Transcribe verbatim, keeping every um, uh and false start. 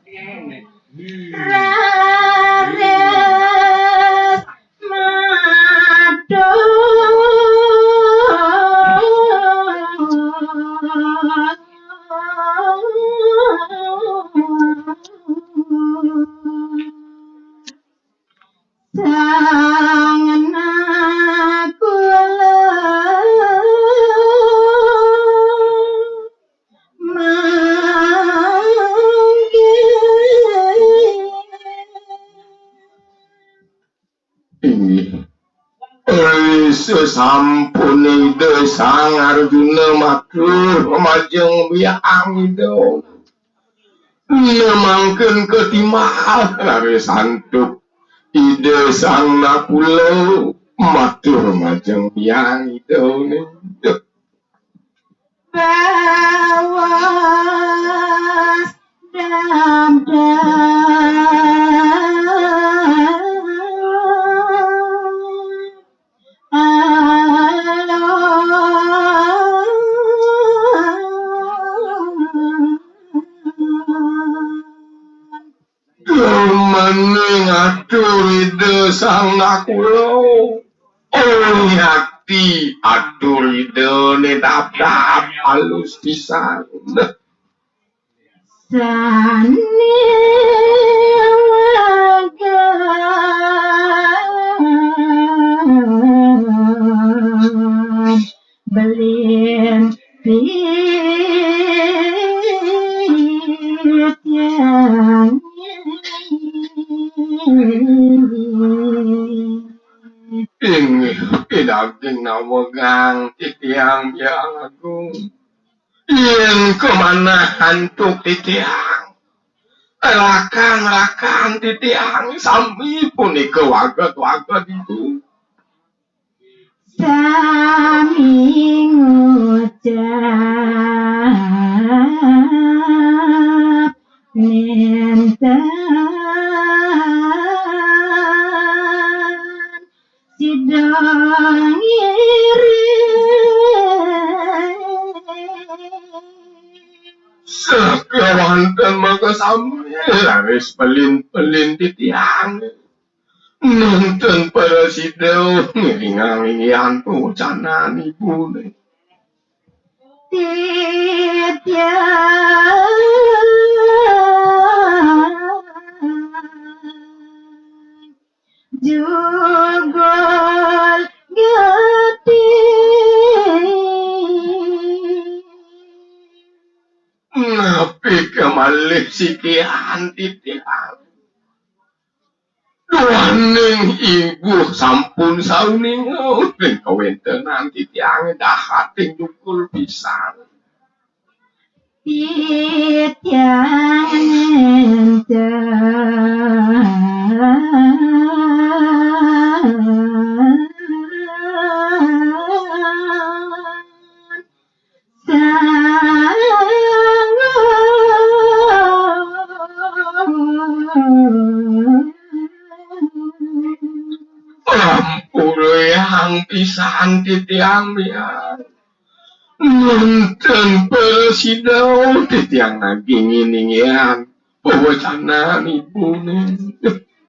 Raris matur sang nakula mangke. Inggih. Ri sesampuning Ida Sang Arjuna matur majeng biang Ida. Nemangken ketimal raris antuk Ida Sang Nakula matur majeng biang Ida. Bawas dam-dam. Alon. Dumaning atur Ida Sang Nakula. Uli ati atur Ida ne dap-dap alus pisan. Sane wagang belin titiang. Inggih, pidaging nawegang titiang Biang Agung. Yen kamanah antuk titiang, rakan-rakan titiang sami punika waged-waged itu. Sami ngucap nenten sida ngiring. Sakewanten mangka sami raris pelin-pelin titiang. Nenten prasida ngiringang inggihan pawecanan ibune. Titiang jugul gati. Napi kemalih sikian titiang? Duaning ibuh sampun sauninga ring kawentenan titiange dahating dukul pisan. Titiang nenten sanggup. Ampurayang pisan titiang Biang. Nenten prasida titiang nagingin inggihan pawecanan ibune.